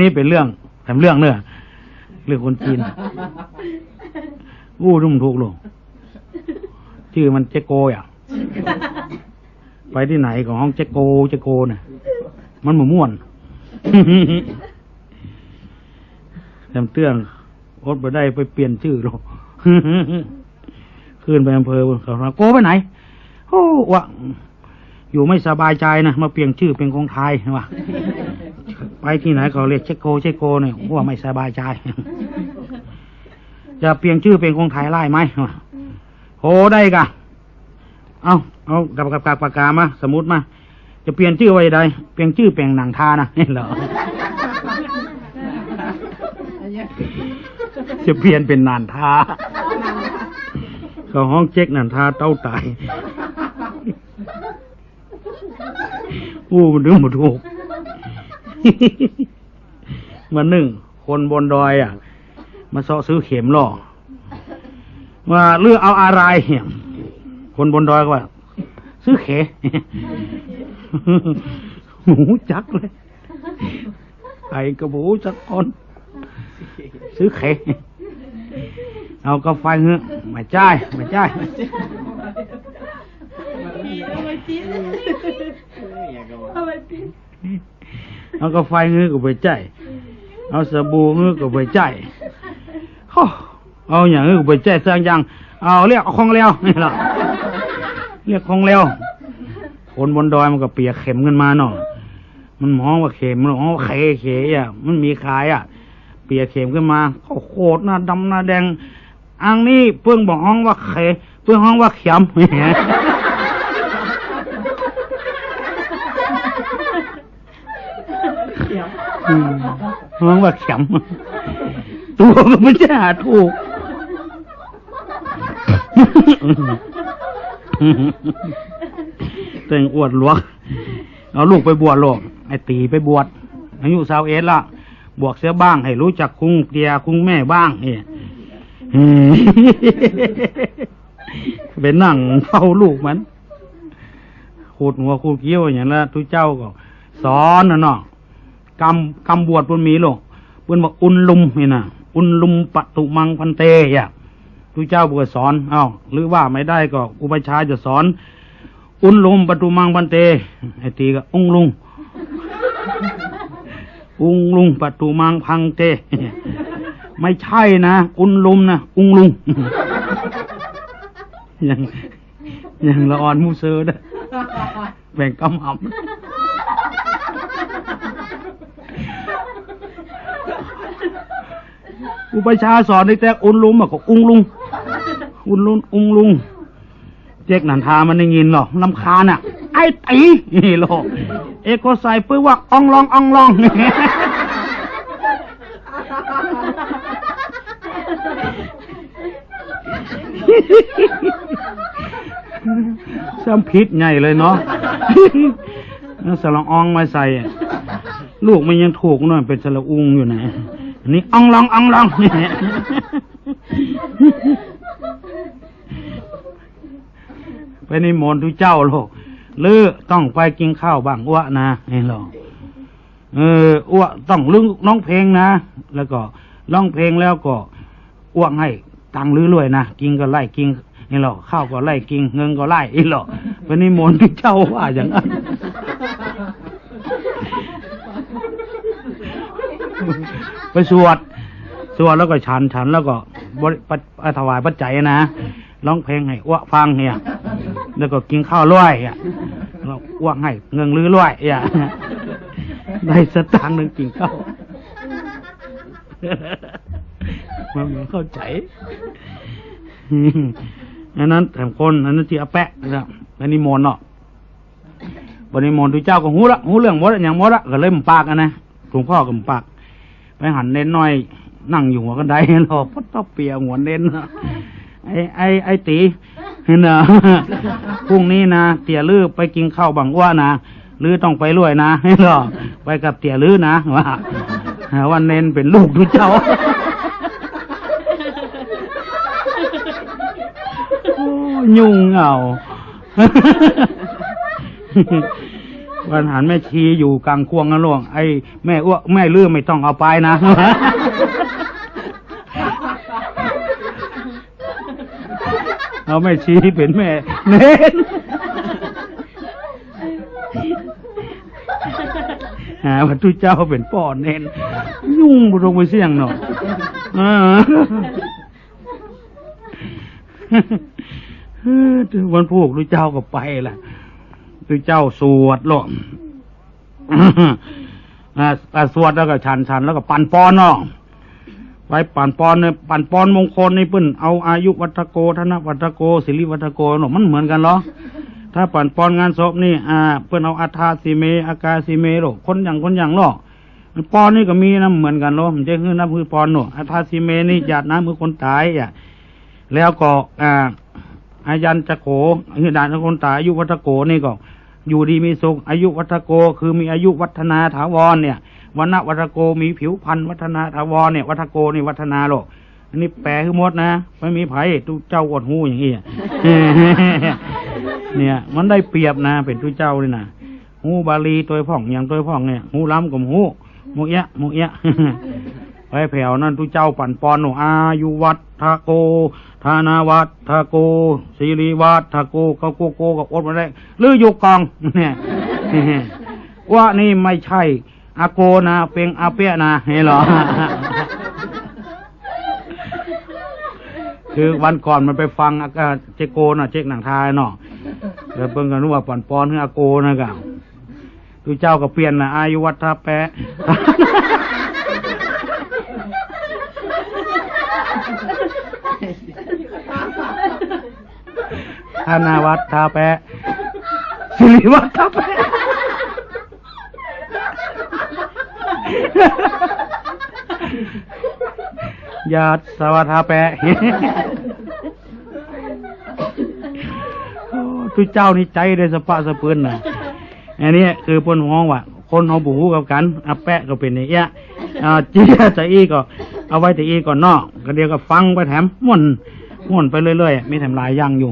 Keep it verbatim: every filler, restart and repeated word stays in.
นี่เป๋นเรื่อง แถมเรื่องเน่อ เรื่องคนจีน อู้ ดุ้มถูกลูก จื้อมันเจ๊โกอ่ะ ไปตี้ไหนก็ฮ้องเจ๊โก เจ๊โกเนี่ย มันบ่ม่วน แถมเตื้อง อดบ่ได้ไปเปลี่ยนจื้อลูก ขึ้นไปอำเภอ เขาถาม โกไปไหน โอ้ ว่า อยู่ไม่สบายใจ๋นะ มาเปลี่ยนจื้อเป๋นกงไทย ว่า ไปตี้ไหนก็เรียกเจ๊โก เจ๊โกเนี่ย ว่าไม่สบายใจ๋ จะเปลี่ยนจื้อเป๋นกงไทยได้ไหม ว่า โอ้ ได้ก่ะ เอา เอา กับ กับ กับปากกามา สมุดมา จะเปลี่ยนจื้อว่าจะใด เปลี่ยนจื้อเป๋นหนานทานะ เห็นเหรอ จะเปลี่ยนเป๋นหนานทา เขาฮ้องเจ๊กหนานทาเต้าต๋าย อู้ มันนึกบ่ถูก วันนึ่ง คนบนดอยอ่ะ มาเซาะซื้อเข็มลอ ว่า ลือเอาอะไรเนี่ย คนบนดอยก็ว่า ซื้อเข บ่ฮู้จักเลย ใผก็บ่ฮู้จักคน ซื้อเข เอากาไฟหื้อ บ่ใจ้ บ่ใจ้ เอากาไฟหื้อก็บ่ใจ้ เอาสบู่หื้อก็บ่ใจ้ โอ้ เอาหยังหื้อก็บ่ใจ้สักอย่าง เอาเรียกของแล้วนี่ล่ะ เรียกของแล้ว คนบนดอยมันก็เปียเข็มขึ้นมาเนาะ มันฮ้องว่าเข็ม มันฮ้องว่าเข เขอ่ะ มันมีขายอ่ะ เปียเข็มขึ้นมา ข้าวโคตรหน้าดำหน้าแดง อันนี้เปิ้นบ่ฮ้องว่าเข เปิ้นฮ้องว่าเข็ม อืม ฮ้องว่าเข็ม ตั๋วก็บ่ใจ้หาถูก แต่งอวดหลวง เอาลูกไปบวชโลด ไอ้ตี๋ไปบวช อายุซาวเอ็ดละ บวชเสียบ้าง หื้อฮู้จักคุงเตียคุงแม่บ้างเนี่ย อืม ไปนั่งเฝ้าลูกมัน ขูดหัวขูดคิ้วอย่างนั้นละ ตุ๊เจ้าก็สอนน่ะเนาะ กำ กำบวชเปิ้นมีโลก เปิ้นว่าอุนลุมนี่นะ อุนลุมปะตุมังภันเตอ่ะ ตุ๊เจ้าเปิ้นก็สอน เอ้า หรือว่าไม่ได้ก็อุปัชฌาย์จะสอน อุนลุมปะตุมังภันเต ไอ้ตี๋ก็อุงลุง อุงลุงปะตุมังภันเต ไม่ใช่นะ อุนลุมนะ อุงลุง ยัง ยังละอ่อนมู่เซอเด้อ แบ่งกำหำ อุปัชฌาย์สอนนี่แต่อุนลุมอะก็อุงลุง อุนลุง อุงลุง เจ๊กหนานทามันได้ยินหรอ รำคาญอะ ไอ้ตี๋ นี่หรอ เอกก็ใส่ปื้อว่าอองลอง อองลอง ซ้ำผิดใหญ่เลยเนาะ เอาสระอองมาใส่อะ ลูกมันยังถูกหน่อย เป๋นสระอุงอยู่นะ อันนี้อองลอง อองลอง ไปนิมนต์ตุ๊เจ้าโลก ลือต้องไปกิ๋นข้าวบ้างอั้วนะ นี่หรอ เออ อั้วต้องลือฮ้องเพลงนะ แล้วก็ฮ้องเพลงแล้วก็อั้วหื้อตังค์ลือรวยนะ กิ๋นก็ไล่กิ๋น นี่หรอ ข้าวก็ไล่กิ๋น เงินก็ไล่ นี่หรอ ไปนิมนต์ตุ๊เจ้าว่าอย่างนั้น ไปสวด สวดแล้วก็ฉัน ฉันแล้วก็บริ ปัจ ถวายปัจจัยนะ ฮ้องเพลงหื้ออั้วฟังเนี่ย แล้วก็กิ๋นข้าวรวยอ่ะ แล้วอั้วหื้อเงินลือรวยอ่ะ ได้สตางค์นึ่งกิ๋นข้าว มัน มันเข้าใจ๋ อันนั้นแถมคน อันนั้นตี้อาแปะนะ อันนี้มนต์เนาะ บัดนี้มนต์ตุ๊เจ้าก็ฮู้ละ ฮู้เรื่องหมดละ หยังหมดละ ก็เลยบ่ปากอะนะ หลวงพ่อก็บ่ปาก ไปหันเณรน้อยนั่งอยู่หัวกันได รอปั๊ดเปียหัวเณร ไอ้ ไอ้ ไอ้ตี๋ เห็นน่ะ พรุ่งนี้นะ เตี่ยลือไปกิ๋นข้าวบ้างอั้วนะ ลือต้องไปรวยนะ รอ ไปกับเตี่ยลือนะ ว่า ว่าเณรเป๋นลูกตุ๊เจ้า โอ้ ยุ่งเอา วันหันแม่ชีอยู่ก๋างข่วงนะลูก ไอ้แม่อ้วกแม่ลื้อไม่ต้องเอาไปนะ เอาแม่ชีเป๋นแม่เณร หาว่าตุ๊เจ้าเป๋นป้อเณร ยุ่งบ่ตรงไปเสี้ยงเนาะ อ่า วันพูกตุ๊เจ้าก็ไปละ ตุ๊เจ้าสวดเนาะ อ่า อ่า สวดแล้วก็ฉัน ฉันแล้วก็ปั๋นปอนเนาะ ไปปั๋นปอนเนี่ย ปั๋นปอนมงคลนี่เปิ้นเอาอายุวัฒโก ธนวัฒโก สิริวัฒโกเนาะ มันเหมือนกั๋นเหรอ ถ้าปั๋นปอนงานศพนี่ อ่า เปิ้นเอาอัฏฐาสิเม อากาสิเมเนาะ คนอย่างคนอย่างเนาะ ปอนนี่ก็มีนะ เหมือนกั๋นเนาะ มันจะหื้อนับหื้อปอนเนาะ อัฏฐาสิเมนี่หยาดน้ำหื้อคนต๋ายอ่ะ แล้วก็ อ่า อายัญจโข อายุดานของคนต๋าย อายุวัฒโกนี่ก็อยู่ดีมีสุข อายุวัฒโกคือมีอายุวัฒนาถาวรเนี่ย วรรณวัฒโกมีผิวพรรณวัฒนาถาวรเนี่ย วัฒโกนี่วัฒนาโลก อันนี้แป๋หื้อหมดนะ ไม่มีใผ ตุ๊เจ้าอดฮู้อย่างอี้อะ เนี่ย มันได้เปรียบนะ เป๋นตุ๊เจ้านี่นะ ฮู้บาลีตวยพ่อง อย่างตวยพ่องเนี่ย ฮู้ล้ำก็ฮู้ หมู่เอี้ยะ หมู่เอี้ยะ ไปแผวนั้นตุ๊เจ้าปั๋นปอนหนู อายุวัฒโก ธนวัฒโก สิริวัฒโก เขาโกโกก็อดบ่ได้ ลืออยู่ก่อง เนี่ย ว่านี่ไม่ใช่อาโกนะ เป๋นอาเปียะนะ เห็นเหรอ คือวันก่อนมันไปฟัง อ่า เจ๊โกน่ะ เจ๊กหนังทายเนาะ แล้วเปิ้นก็นึกว่าปั๋นปอนหื้ออาโกนะกะ ตุ๊เจ้าก็เปลี่ยนนะ อายุวัฒแปะ ธนวัฒแปะ สิริวัฒแปะ ยาสวัฒแปะ ตุ๊เจ้านี่ใจ๊ได้สะปะสะปืนนะ อันนี้คือเปิ้นฮ้องว่า คนเฮาบ่ฮู้กับกั๋น อาแปะก็เป๋นอย่างเอี้ยะ อ่า เจียะจะอี้ก็เอาไว้จะอี้ก่อนเนาะ ก็เดี๋ยวก็ฟังไปแถม ม่วน ม่วนไปเรื่อยๆ มีแถมหลายอย่างอยู่